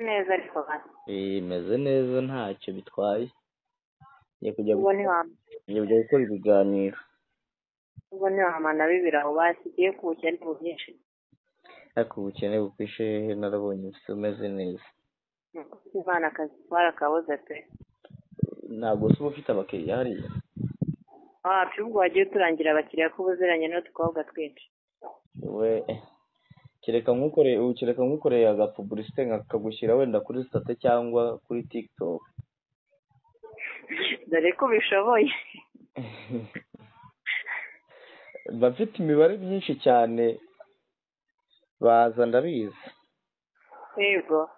Neza ariko bana. Meze neza, ntacyo bitwaye. Ngiye kujya Ubwo ntiwampa. Ngiye kujya gukora ibiganiro. Ubwo ntiwamana bibiri aho basigiye ku bukene bwinshi. Ariko ubukene bukwishe hehe? Narabonye umeze neza. Imana akazi twarakabuze pe. Ntabwo se uba ufite abakiriya hariya? Wapi, ubwo wagiye uturangira abakiriya ko ubuziranye n'udukobwa twinshi. We kereka nkukoreye, kereka nkukoreye agapubulisite nkakagushyira wenda kuri sitati cyangwa kuri TikTok. Dore ko ubishoboye. Mba mfite imibare myinshi cyane, baza ndabizi. Yego.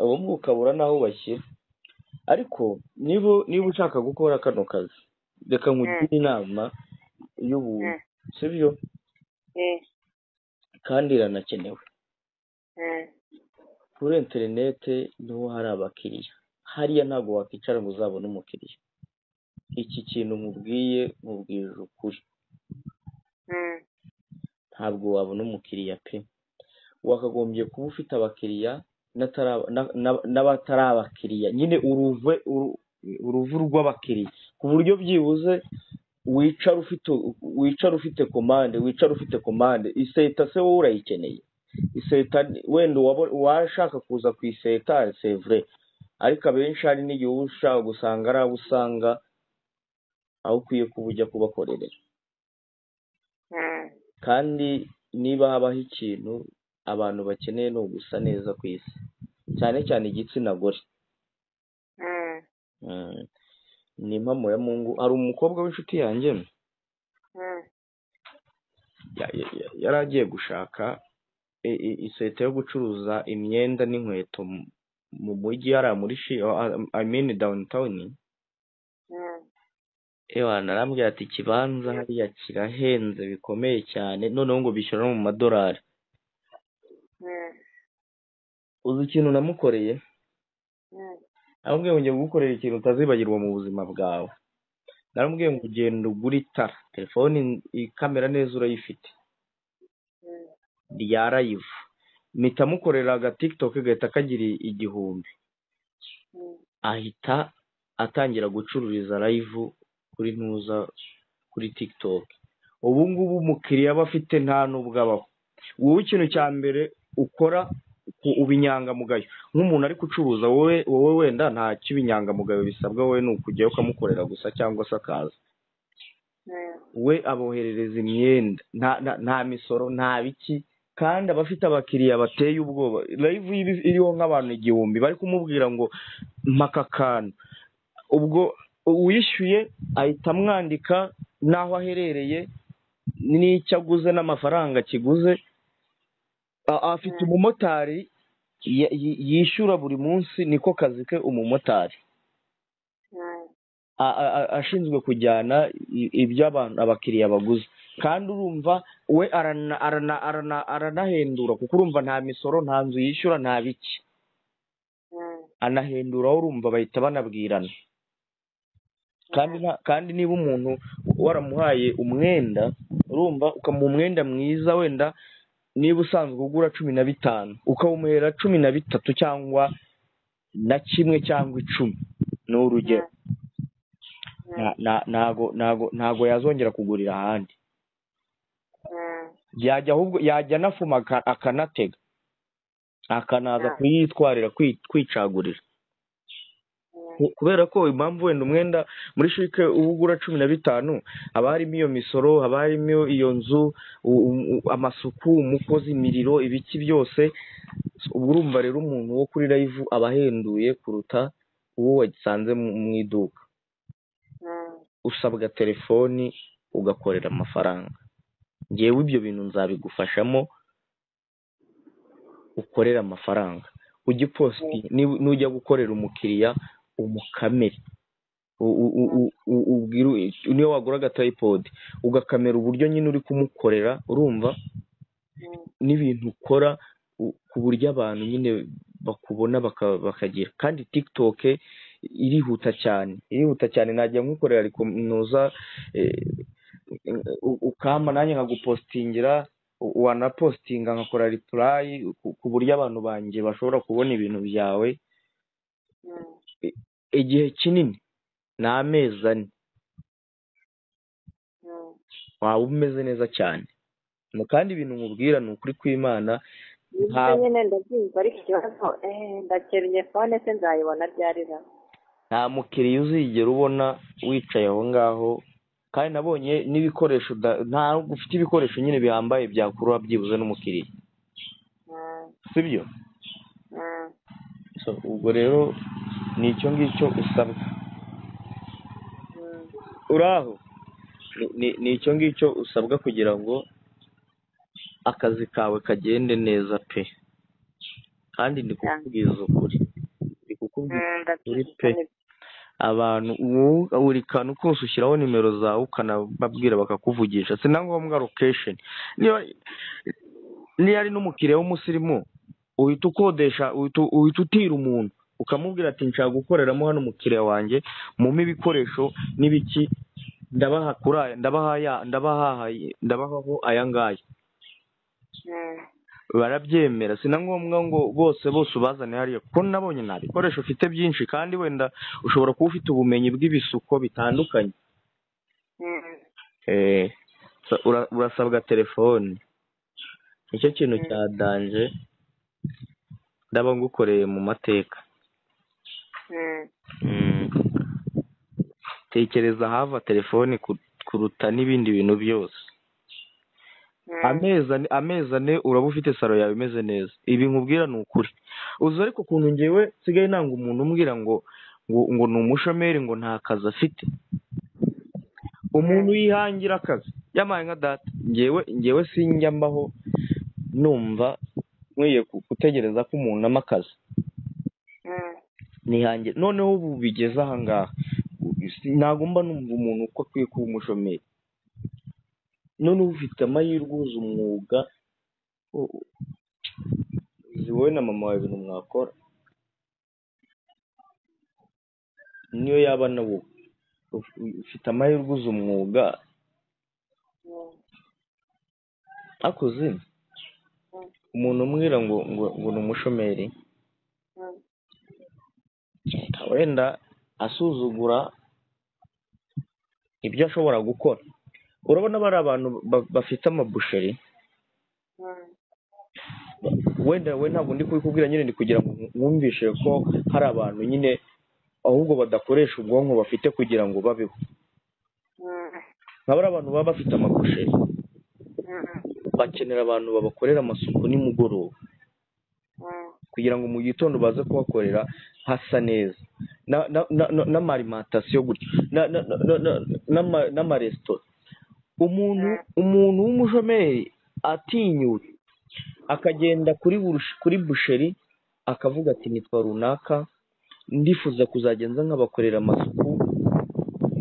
Ubu ukabura n'aho ubashyira. Ariko niba ushaka gukora kano kazi, reka nkugire inama y'ubuntu, sibyo? Kandi iranakenewe. Kuri interinete niho hari abakiriya. Hariya ntabwo wakwicara ngo uzabone umukiriya. Iki kintu nkubwiye, nkubwije ukuri. Ntabwo wabona umukiriya pe. Wakagombye kuba ufite abakiriya n'abatari abakiriya. Nyine uruvu rw'abakiriya. Ku buryo byibuze wicara ufite komande, wicara ufite komande. Iseta se wowe urayikeneye? Iseta wenda uwashaka kuza ku iseta, c'est vrai, ariko abenshi hari n'igihe uba ushaka gusanga ari abo usanga aho ukwiye kuba ujya kubakorerera. Kandi niba habaho ikintu abantu bakeneye, ni ugusa neza ku isi, cyane cyane igitsina gore. Ni impamo ya Mungu. Hari umukobwa w'inshuti yanjye yari agiye gushaka iseta yo gucuruza imyenda n'inkweto mu mujyi hariya muri I mean downtown. Ewana, arambwira ati ikibanza hariya kirahenze bikomeye cyane, noneho ngo bishyura no mu madolari. Uzi ikintu namukoreye? Naramubwiye ngo ngiye kugukorera ikintu utazibagirwa mu buzima bwawe. Naramubwiye ngo ugenda ugure itara, telefone ikamera neza urayifite, rya live. Mpita mukorera aga TikTok gahita kagira 1000. Ahita atangira gucururiza live kuri ntuza, kuri TikTok. Ubu ngubu umukiriya aba afite nta n'ubwo abaho. Wowe ikintu cya mbere ukora, uba inyangamugayo nk'umuntu ari gucuruza. Wowe wenda nta cy'ibinyangamugayo bisabwa, wowe ni ukujyayo ukamukorera gusa cyangwa se akaza. We aboherereza imyenda, nta misoro, nta biki, kandi aba afite abakiriya bateye ubwoba. Live iba iriho nk'abantu 1000 bari kumubwira ngo mpaka akantu. Ubwo uwishyuye ahita amwandika n'aho aherereye n'icyo aguze n'amafaranga kiguze. Afite umumotari yishyura buri munsi, niko kazi ke. Umumotari ashinzwe kujyana ibyo abantu, abakiriya baguze. Kandi urumva we aranahendura, kuko urumva nta misoro, nta nzu yishyura, nta biki. Anahendura, urumva bahita banabwirana. Kandi niba umuntu waramuhaye umwenda, urumva ukamuha umwenda mwiza, wenda niba usanzwe ugura 15, ukawumuhera 13 cyangwa na kimwe cyangwa 10, ni urugero, ntago yazongera kugurira ahandi. Yajya ahubwo yajya anafuma akanatega akanaza kuyitwarira, kwicagurira. Kubera ko impamvu wenda umwenda muri CHIC uba ugura 15, haba harimo iyo misoro, haba harimo iyo nzu, amasuku, umukozi, imiriro, ibiki byose. Ubwo urumva rero umuntu wo kuri live aba ahenduye kuruta uwo wasanze mu iduka. Usabwa telefoni ugakorera amafaranga. Ngewe ibyo bintu nzabigufashamo, ukorera amafaranga. Ujye uposti, nujya gukorera umukiriya umukamere, ubwire, niyo wagura agatripod ugakamera uburyo nyine uri kumukorera, urumva n'ibintu ukora, ku buryo abantu nyine bakubona bakagira. Kandi TikTok irihuta cyane, irihuta cyane. Najya nkukorera, ariko ntuza ukampa nanjye nkagupostingira. Wanapostinga nkakora reply ku buryo abantu banjye bashobora kubona ibintu byawe. Igihe kinini ni amezi 4, waba umeze neza cyane. Kandi ibintu nkubwira ni ukuri kw'Imana. Nyine ndabyumva, ariko ikibazo ndakennye, phone se nzayibona ryari ra? Nta mukiriya uzigera ubona wicaye aho ngaho. Kandi nabonye n'ibikoresho, ntabwo ufite ibikoresho nyine bihambaye byakurura byibuze n'umukiriya, sibyo? Ubwo rero ni icyo ngicyo usabwa. Uraho, ni icyo ngicyo usabwa kugira ngo akazi kawe kagende neza pe. Kandi ndi kukubwiza ukuri, ndi kukubwiza ukuri pe. Abantu buri kantu kose ushyiraho nimero zawe ukanababwira bakakuvugisha, si na ngombwa location. Niyo ari n'umukiriya w'umusirimu, uhita ukodesha, uhita utira umuntu ukamubwira ati nshaka gukoreramo hano umukiriya wanjye, mumpe ibikoresho n'ibiki, ndabaha kuri aya, ndabahaho aya ngaya. Barabyemera. Si na ngombwa ngo bose ubazane hariya, kuko nabonye nta bikoresho ufite byinshi, kandi wenda ushobora kuba ufite ubumenyi bw'ibisuko bitandukanye. Urasabwa telefone, nicyo kintu cya danje ndaba ngukoreye mu mateka. Tekereza hava telefone kuruta n'ibindi bintu byose. Amezi 4 uraba ufite salo yawe imeze neza. Ibi nkubwira ni ukuri. Uzi ariko ukuntu ngewe nsigaye nanga umuntu umbwira ngo ngo ni umushomeri, ngo nta kazi afite. Umuntu yihangira akazi yamaye nka data. Ngewe sinjya mbaho numva nkwiye gutegereza ko umuntu ampa akazi. Nihangira. Noneho ubu bigeze aha ngaha, ntabwo mba numva umuntu uko akwiye kuba umushomeri. None ufite amahirwe, uzi umwuga, uzi wowe na mama wawe ibintu mwakora, niyo yaba na wowe ufite amahirwe, uzi umwuga. Akuzi umuntu umwira ngo ngo ngo ni umushomeri, wenda asuzugura ibyo ashobora gukora. Urabona bari abantu bafite amabusheri, wenda we ntabwo ndi kubikubwira nyine, ndi kugira ngo mwumvishe ko hari abantu nyine ahubwo badakoresha ubwonko bafite kugira ngo babeho. Nka bari abantu baba bafite amabusheri, bakenera abantu babakorera amasuku nimugoroba kugira ngo mu gitondo baze kuhakorera hasa neza, n'amarimantasiyo gutyo, n'amaresitora. Umuntu w'umushomeri atinyutse akagenda kuri busheri akavuga ati nitwa runaka, ndifuza kuzagenza nkabakorera amasuku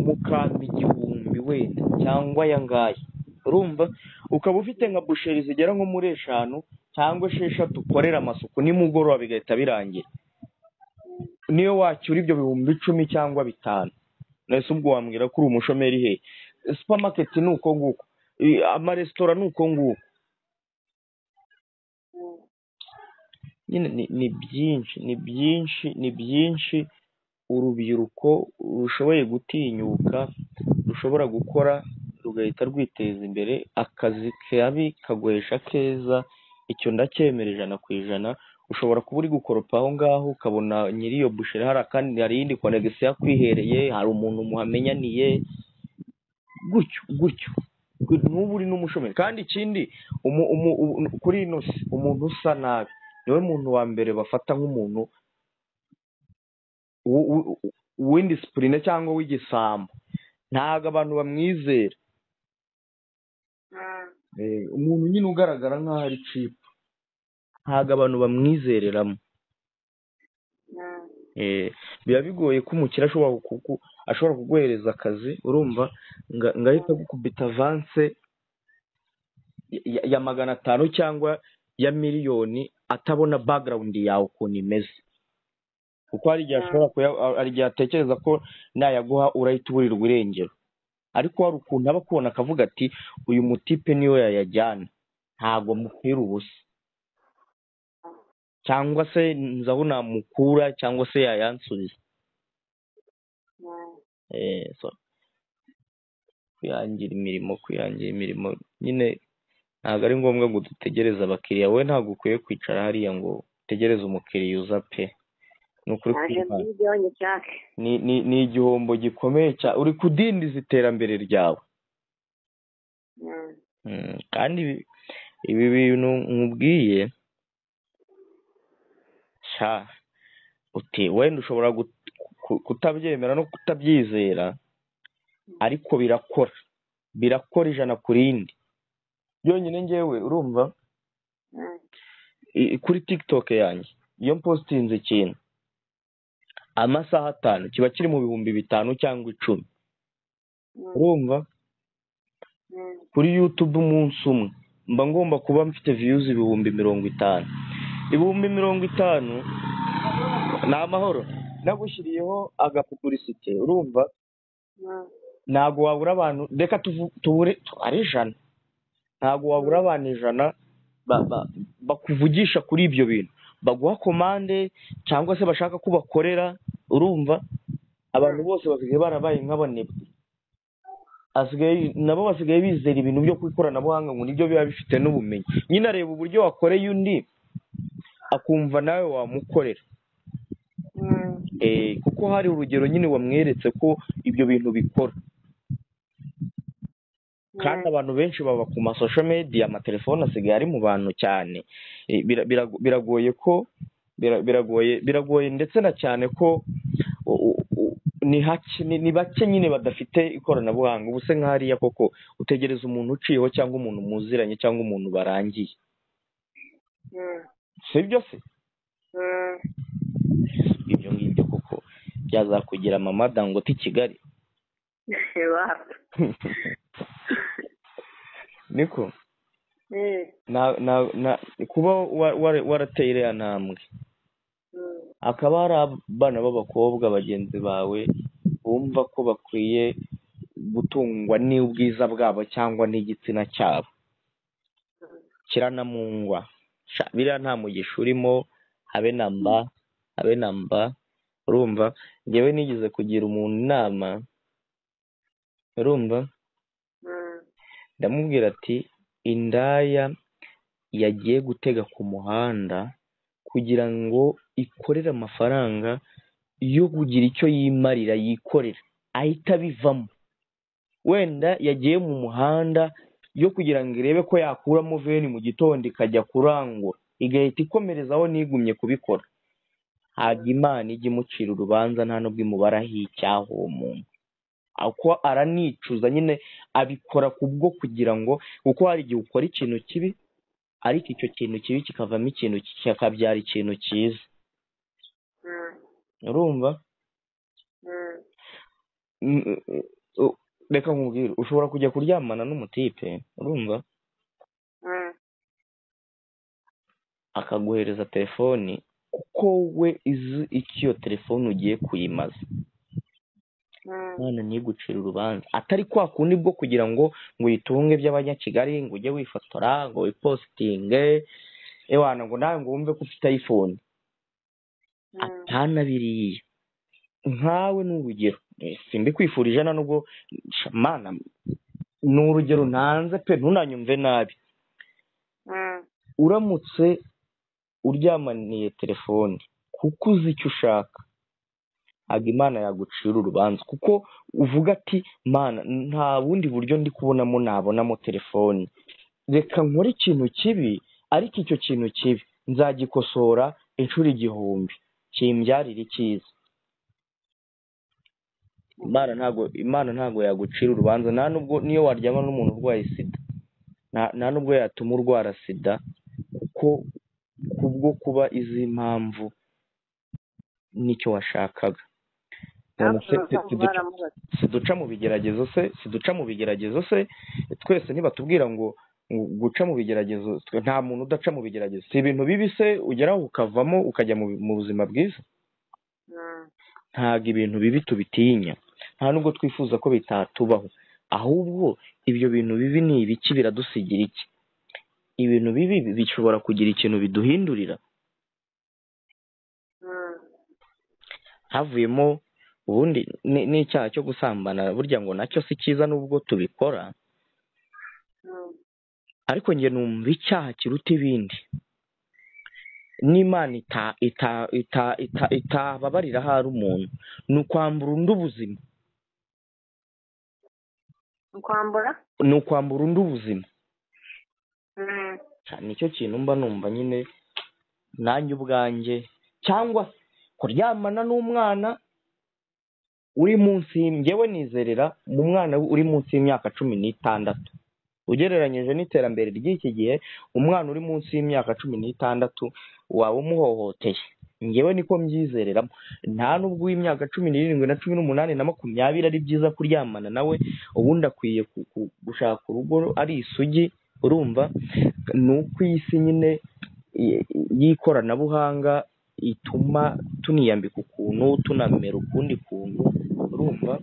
mukampa 1000 wenda cyangwa aya ngaya. Urumva ukaba ufite nka busheri zigera nko muri 5 cyangwa 6 ukorera amasuku nimugoroba bigahita birangira. Niyo wacyura ibyo 10,000 cyangwa 5,000, nese ubwo wambwira ko uri umushomeri he? Supermarket ni uko nguko, amaresitora ni uko nguko. Nyine ni byinshi, ni byinshi, ni byinshi urubyiruko rushoboye gutinyuka, rushobora gukora rugahita rwiteza imbere. Akazi kabi kaguhesha keza, icyo ndacyemera 100%. Ushobora kuba uri gukoropa aho ngaho ukabona nyiri iyo busheri hari akandi, hari iyindi connection yakwihereye, hari umuntu muhamenyaniye gutyo gutyo, n'ubu uri n'umushomeri. Kandi ikindi kuri ino si umuntu usa nabi niwe muntu wa mbere bafata nk'umuntu w'indisipurine cyangwa w'igisambo. Ntabwo abantu bamwizera. Umuntu nyine ugaragara nk'aho ari cheap, ntabwo abantu bamwizereramo. Biba bigoye ko umukire ashobora kuguhereza akazi, urumva ngahita gukubita avance ya 500 cyangwa ya 1,000,000 atabona background yawe ukuntu imeze. Kuko hari igihe ashobora, hari igihe atekereza ko nayaguha urahita uburirwa irengero, ariko hari ukuntu aba akubona akavuga ati uyu mutipe niyo yayajyana, Ntabwo mupfira ubusa, cyangwa se nzi aho namukura, cyangwa se yayansubiza. So kwihangira imirimo nyine ntabwo ari ngombwa ngo dutegereze abakiriya. Wowe ntabwo ukwiye kwicara hariya ngo utegereze umukiriya uza pe. Ni ukuri ni igihombo gikomeye cyane, uri kudindiza iterambere ryawe. Kandi ibi bintu nkubwiye sha uti wenda ushobora kutabyemera no kutabyizera, ariko birakora 100%. Byonyine ngewe urumva kuri TikTok yanjye iyo mpostinze ikintu amasaha 5 kiba kiri mu 5000 cyangwa 10. Urumva kuri YouTube umunsi umwe mba ngomba kuba mfite views 50,000. 50,000 ni amahoro. Nagushyiriyeho agapublicité, urumva ntabwo wabura abantu, reka tubure ari 100, ntabwo wabura abantu 100 bakuvugisha kuri ibyo bintu, baguha komande cyangwa se bashaka ko bakorera. Urumva abantu bose basigaye barabaye nk'abanebwe, nabo basigaye bizera ibintu byo ku ikoranabuhanga ngo nibyo biba bifite n'ubumenyi. Nyine areba uburyo wakoreye undi akumva nawe wamukorera, kuko hari urugero nyine wamweretse ko ibyo bintu bikora. Kandi abantu benshi baba ku ma social media, amatelefone asigaye ari mu bantu cyane. Biragoye ko biragoye ndetse na cyane ko ni bake nyine badafite ikoranabuhanga. Ubu se nk'hariya koko utegereza umuntu uciyeho cyangwa umuntu muziranye cyangwa umuntu barangiye, sibyo se? Ibyo ngibyo koko byazakugira mama Dangote i Kigali? Niko na kuba warateye iriya ntambwe, akaba hari abana b'abakobwa bagenzi bawe bumva ko bakwiye gutungwa n'ubwiza bwabo cyangwa n'igitsina cyabo kiranamungwa, biriya nta mugisha urimo, habe namba. Urumva njyewe nigeze kugira umuntu inama, urumva ndamubwira ati indaya yagiye gutega ku muhanda kugira ngo ikorere amafaranga yo kugira icyo yimarira yikorera, ahita abivamo. Wenda yagiye mu muhanda yo kugira ngo irebe ko yakuramo veni mu gitondo ikajya kurangura, igahita ikomerezaho nigumye kubikora. Ntabwo Imana ijya imucira urubanza, nta nubwo imubaraho icyaha uwo muntu, uko aranicuza nyine abikora kubwo kugira ngo, kuko hari igihe ukora ikintu kibi ariko icyo kintu kibi kikavamo ikintu kikabyara ikintu cyiza. Urumva reka nkubwire, ushobora kujya kuryamana n'umutipe, urumva akaguhereza telefoni kuko we izi icyo iyo telefoni ugiye kuyimaza. Imana ntigucire urubanza, atari kwa kundi bwo kugira ngo uyitunge by'abanyakigali, ngo ujye wifotora, ngo wipositinge, ewana ngo nawe ngo wumve ko ufite iPhone. Apana biriya. Nkawe ni urugero, simbikwifurije na nubwo mana, ni urugero ntanze pe, ntunanyumve nabi. Uramutse uryamaniye telefone kuko uzi icyo ushaka, ntabwo Imana yagucira urubanza, kuko uvuga ati Mana nta bundi buryo ndi kubonamo nabonamo telefone, reka nkore ikintu kibi, ariko icyo kintu kibi nzagikosora inshuro 1000 kimbyarire icyiza. Imana ntabwo yagucira urubanza, nta nubwo niyo waryama n'umuntu urwaye sida, nta nubwo yatuma urwara sida, kuko kubwo kuba izi mpamvu nicyo washakaga. Siduca mu bigeragezo se, twese ntibatubwira ngo guca mu bigeragezo, nta muntu udaca mu bigeragezo. Si ibintu bibi se ugeraho ukavamo ukajya mu buzima bwiza? Ntabwo ibintu bibi tubitinya, nta nubwo twifuza ko bitatubaho, ahubwo ibyo bintu bibi ni ibiki, biradusigira iki? Ibintu bibi bishobora kugira ikintu biduhindurira. Havuyemo ubundi n'icyaha cyo gusambana, burya ngo nacyo si cyiza nubwo tubikora, ariko njye numva icyaha kiruta ibindi n'Imana itababarira ahari umuntu, ni ukwambura undi ubuzima. Ni ukwambura undi ubuzima. Nicyo kintu mba numva nyine nanjye ubwanjye, cyangwa kuryamana n'umwana uri munsi, njyewe nizerera mu mwana uri munsi y'imyaka 16. Ugereranyije n'iterambere ry'iki gihe, umwana uri munsi y'imyaka 16 waba umuhohoteye. Njyewe niko mbyizereramo. Nta nubwo w'imyaka 17 na 18 na 20 ari byiza kuryamana nawe, ubundi akwiye gushaka urugo ari isugi. Urumva ni uko isi nyine y'ikoranabuhanga ituma tuniyambika ukuntu, tunamera ukundi kuntu, urumva.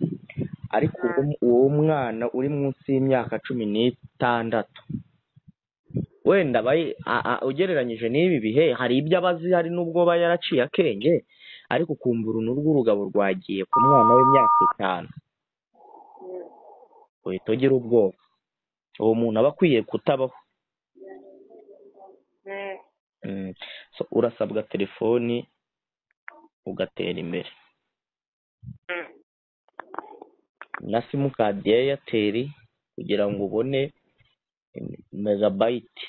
Ariko uwo mwana uri munsi y'imyaka 16 wenda ugereranyije n'ibi bihe hari ibyo abazi, hari n'ubwo aba yaraciye akenge, ariko ukumva uruntu rw'urugabo rwagiye ku mwana w'imyaka 5, uhita ugira ubwoba. Uwo muntu aba akwiye kutabaho. So, urasabwa telefoni ugatera imbere na simukadi ya Airtel kugira ngo ubone megabyte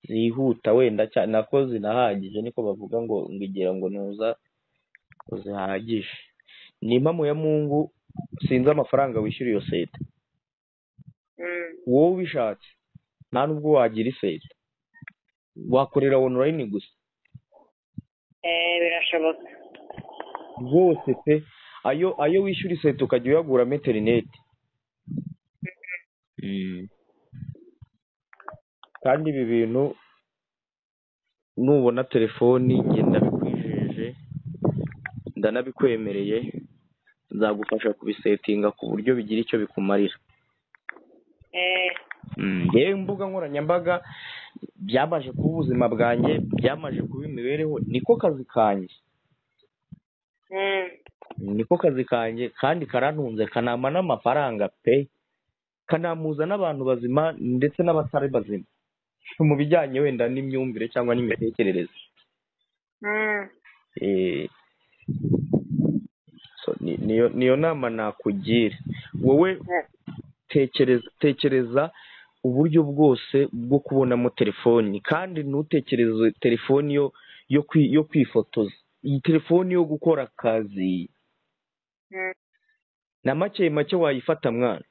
zihuta, wenda cyane nako zinahagije, niko bavuga ngo ngigira ngo nuza zihagije. Ni impamo ya Mungu, sinzi amafaranga wishyura iyo seta. Wowe ubishatse nta nubwo wagira iseta, wakorera online gusa. Birashoboka rwose pe. Ayo wishyura iseta ukajya uyaguramo interineti. Kandi ibi bintu nubona telefoni njye ndabikwijeje, ndanabikwemereye, nzagufasha kubisetinga ku buryo bigira icyo bikumarira. Njyewe imbuga nkoranyambaga byamaje kuba ubuzima bwanjye, byamaje kuba imibereho, niko kazi kanjye. Niko kazi kanjye kandi karantunze, kanampa n'amafaranga pe, kanamuza n'abantu bazima ndetse n'abatari bazima mu bijyanye wenda n'imyumvire cyangwa n'imitekerereze. So, niyo nama nakugira wowe. Tekereza uburyo bwose bwo kubonamo telefoni, kandi ntutekereze telefoni yo kwifotoza, iyi telefoni yo gukora akazi. Na make make wayifata mwana.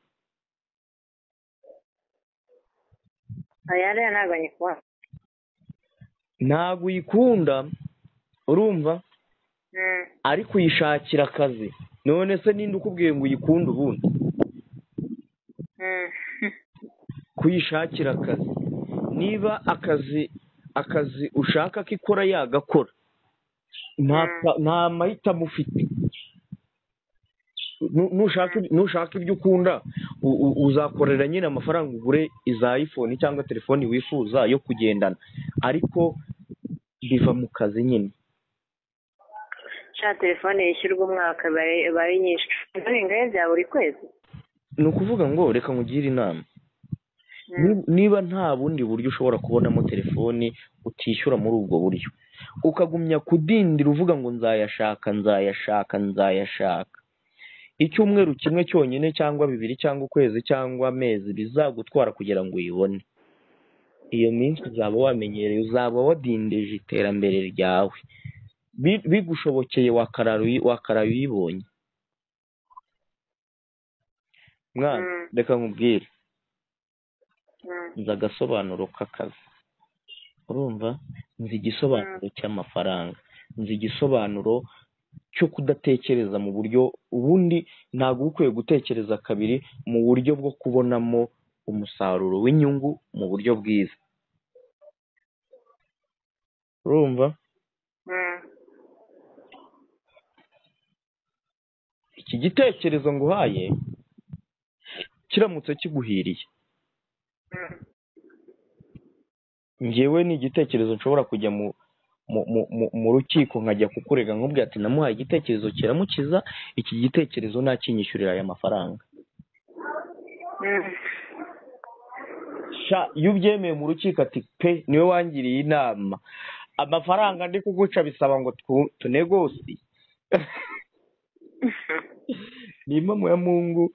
Ntabwo uyikunda, urumva, ariko uyishakira akazi. None se ninde ukubwiye ngo uyikunde ubundi? Kuyishakira akazi, niba akazi ushaka ko ikora yagakora, nta mahitamo ufite. Nushaka ibyo ukunda uzakorera nyine amafaranga ugure iza iPhone cyangwa telefoni wifuza yo kugendana, ariko biva mu kazi nyine. Sha telefone yishyurwa umwaka bari nyinshi bya buri kwezi. Ni ukuvuga ngo reka nkugire inama, niba nta bundi buryo ushobora kubonamo telefoni utishyura muri ubwo buryo, ukagumya kudindira uvuga ngo nzayashaka nzayashaka nzayashaka, icyumweru kimwe cyonyine cyangwa bibiri cyangwa ukwezi cyangwa amezi bizagutwara kugira ngo uyibone, iyo minsi uzaba wamenyereye, uzaba wadindije iterambere ryawe. Bigushobokeye wakaraye uyibonye. Mwana, reka nkubwire, nzi agasobanuro k'akazi, urumva, nzi igisobanuro cy'amafaranga, nzi igisobanuro cyo kudatekereza mu buryo ubundi ntabwo ukwiye gutekereza kabiri mu buryo bwo kubonamo umusaruro w'inyungu mu buryo bwiza, urumva. Iki gitekerezo nguhaye kiramutse kiguhiriye, Njyewe ni igitekerezo nshobora kujya mu rukiko nkajya kukurega nkubwira ati namuhaye igitekerezo kiramukiza, iki gitekerezo nakinyishyurira aya mafaranga. Sha iyo ubyemeye mu rukiko ati pe niwe wangiriye inama, amafaranga ndi kuguca bisaba ngo tunegosiye. Ni impamo ya Mungu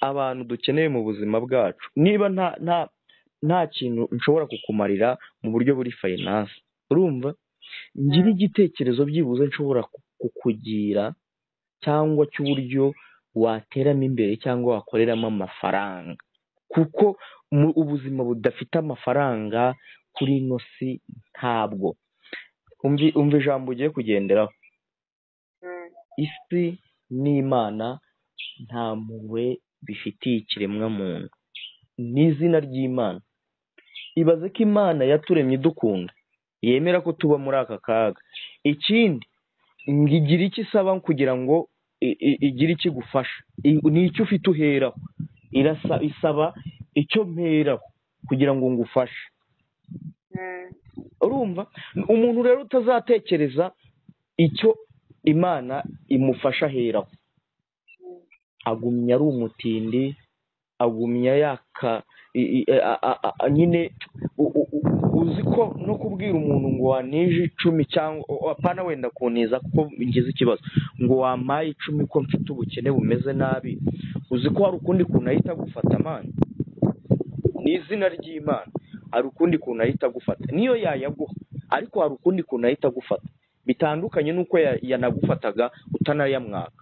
abantu dukeneye mu buzima bwacu. Niba nta kintu nshobora kukumarira mu buryo buri finance, urumva ngira igitekerezo byibuze nshobora kukugira cyangwa cy'uburyo wateramo imbere cyangwa wakoreramo amafaranga, kuko ubuzima budafite amafaranga kuri ino si ntabwo. Umva ijambo ugiye kugenderaho. Isi n'Imana nta mpuhwe bifitiye ikiremwamuntu, ni izina ry'Imana. Ibaze ko Imana yaturemye idukunda, yemera ko tuba muri aka kaga. Ikindi ngo igire icyo isaba kugira ngo igire icyo igufasha, ni icyo ufite uheraho. Isaba icyo mperaho kugira ngo ngufashe. Urumva umuntu rero utazatekereza icyo Imana imufasha aheraho, agumya ari umutindi, agumya yaka nyine. Uzi ko no kubwira umuntu ngo wanije 10 cyangwa apana wenda kuntiza kuko ngize ikibazo, ngo wampaye 10 ko mfite ubukene bumeze nabi, uzi ko hari ukundi kuntu ahita agufata mani. Ni izina ry'Imana, hari ukundi kuntu ahita agufata, niyo yayaguha ariko hari ukundi kuntu ahita agufata bitandukanye n'uko yanagufataga utanayamwaka.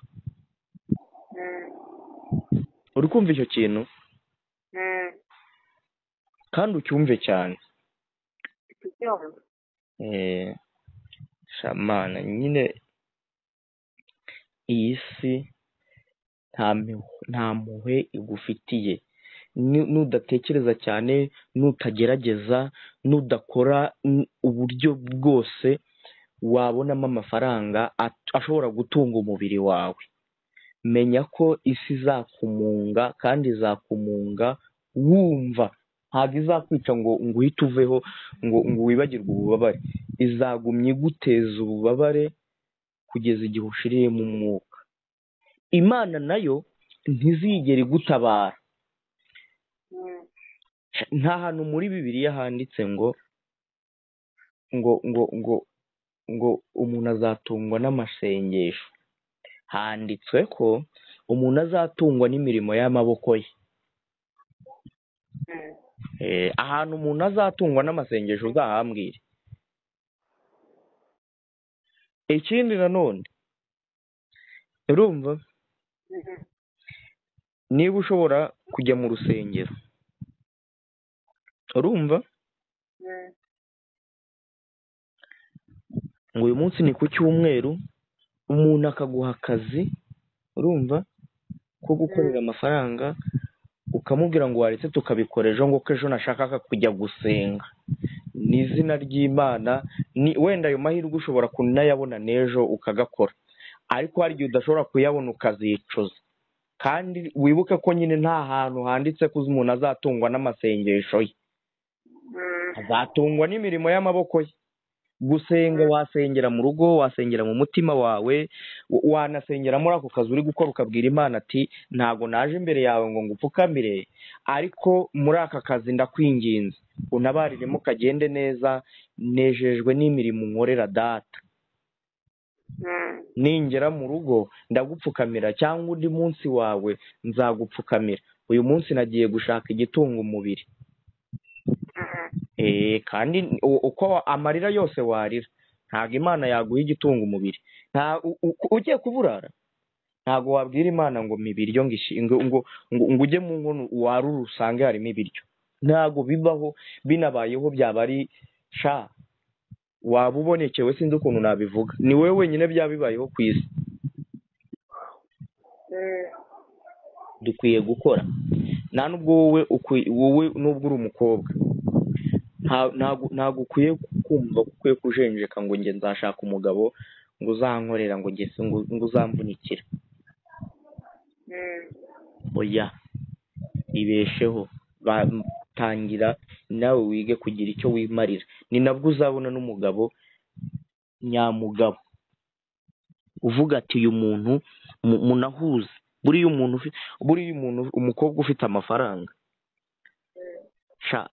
Uri kumva icyo kintu? Kandi ucyumve cyane. Shamana nyine iyi si nta mpuhwe igufitiye. Nudatekereza cyane, nutagerageza, nudakora uburyo bwose wabonamo amafaranga ashobora gutunga umubiri wawe, menya ko isi izakumunga, kandi izakumunga wumva. Ntabwo izakwica ngo uhite uveho ngo wibagirwe ububabare, izagumya iguteza ububabare kugeza igihe ushiriye mu mwuka. Imana nayo ntizigera igutabara. Nta hantu muri Bibiliya handitse ngo ngo ngo ngo ngo umuntu azatungwa n'amasengesho. Handitswe ko umuntu azatungwa n'imirimo y'amaboko ye. Ahantu umuntu azatungwa n'amasengesho uzahambwire. Ikindi nanone urumva, niba ushobora kujya mu rusengero, urumva ngo uyu munsi ni ku cyumweru, umuntu akaguha akazi, urumva ko gukorera amafaranga, ukamubwira ngo waretse tukabikora ejo, ngo ko ejo nashakaga kujya gusenga. Ni izina ry'Imana, ni wenda ayo mahirwe ushobora kunayabona n'ejo ukagakora, ariko hari igihe udashobora kuyabona ukazicuza. Kandi wibuke ko nyine nta hantu handitse ko umuntu azatungwa n'amasengesho ye, azatungwa n'imirimo y'amaboko ye. Gusenga wasengera mu rugo, wasengera mu mutima wawe, wanasengera muri ako kazi uri gukora, ukabwira Imana ati ntago naje imbere yawe ngo ngupfukamire, ariko muri aka kazi ndakwinginze unabariremo kagende neza, nejejwe n'imirimo nkorera data. Ningera mu rugo ndagupfukamira, cyangwa undi munsi wawe nzagupfukamira. Uyu munsi nagiye gushaka igitunga umubiri. Kandi uko amarira yose warira, ntabwo Imana yaguha igitunga umubiri. Ugiye kuburara ntabwo wabwira Imana ngo mibiryo ngo ujye mu nkono warura usange harimo ibiryo. Ntabwo bibaho, binabayeho byaba ari sha waba ubonekewe, sinzi ukuntu nabivuga, ni wowe wenyine byaba bibayeho ku isi. Dukwiye gukora. Nta nubwo wowe nubwo uri umukobwa, ntabwo ukwiye kumva ko ukwiye kujenjeka ngo njye nzashaka umugabo ngo uzankorera, ngo njye ngo uzamvunikira. Oya, ibesheho, tangira Nawe wige kugira icyo wimarira, ni nabwo uzabona n'umugabo nyamugabo uvuga ati uyu muntu munahuze. Buriya umuntu umukobwa ufite amafaranga sha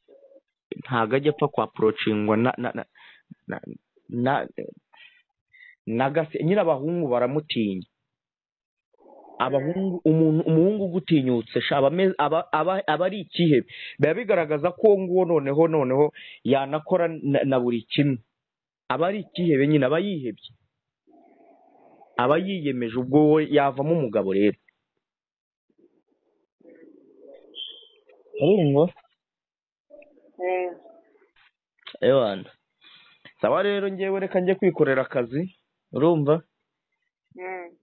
ntago ajya apfa kwaporocingwa na gase nyine. Abahungu baramutinya, abahungu umuhungu ugutinyutse sha aba ari ikihebe. Biba bigaragaza ko nguwo noneho yanakora na buri kimwe, aba ari ikihebe nyine, aba yihebye, aba yiyemeje, ubwo we yavamo umugabo rero. Urumva? Ewana sawa rero, ngewe reka njye kwikorera akazi, urumva?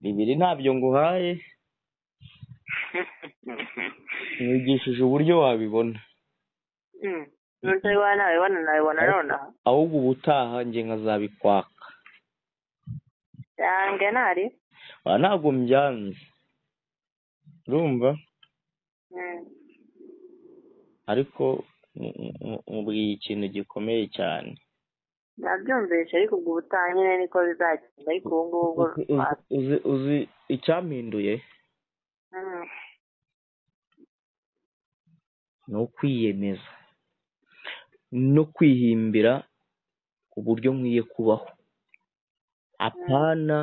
Bibiri ntabyo nguhaye, mwigishije uburyo wabibona. Nabibona nonaha, ahubwo ubutaha njye nkazabikwaka. Yange ntari ntabwo mbyanze, urumva? Ariko mubwiye ikintu gikomeye cyane. Nabyumvise, ariko ubwo ubutaha nyine niko bizagenda, ariko ubu ngubu uzi icyampinduye ni ukwiyemeza no kwihimbira uburyo nkwiye kubaho, apana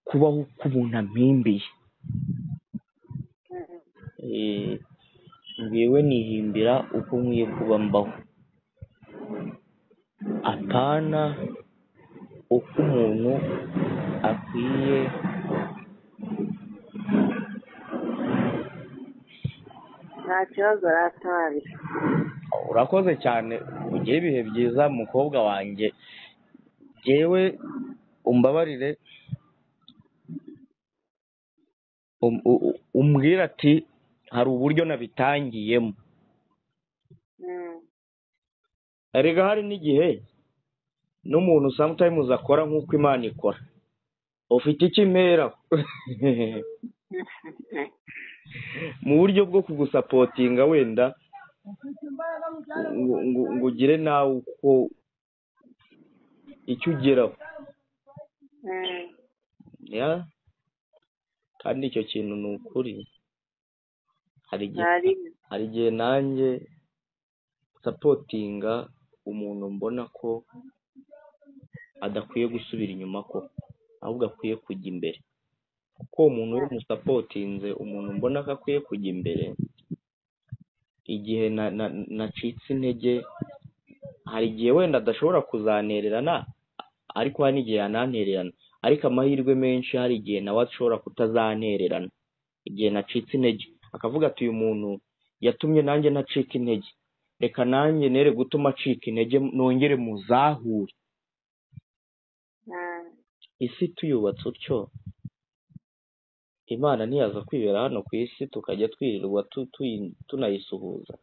kubaho uko umuntu ampimbiye. Ngewe nihimbira uko nkwiye kuba mbaho, apana uko umuntu akwiye. Nta kibazo ratari. Urakoze cyane, ugire ibihe byiza mukobwa wanjye. Ngewe umbabarire umbwira ati hari uburyo nabitangiyemo. Erega hari n'igihe n'umuntu sometimes akora nk'uko Imana ikora, ufite icyo imperaho mu buryo bwo kugusapotinga, wenda ngo ugire nawe uko icyo ugeraho. Kandi icyo kintu ni ukuri. Hari igihe nanjye sapotinga umuntu mbona ko adakwiye gusubira inyuma, ko ahubwo akwiye kujya imbere. Kuko umuntu uri musapotinze, umuntu mbona ko akwiye kujya imbere, igihe nacitse intege, hari igihe wenda adashobora kuzanererana, ariko hari n'igihe yanantererana, ariko amahirwe menshi hari igihe nawe ashobora kutazantererana. Igihe nacitse intege akavuga ati uyu muntu yatumye nanjye nacika intege, reka nanjye nere gutuma acika intege, nongere muzahure. Isi tuyubatse utyo, Imana ntiyaza kwibera hano ku isi tukajya twirirwa tunayisuhuza.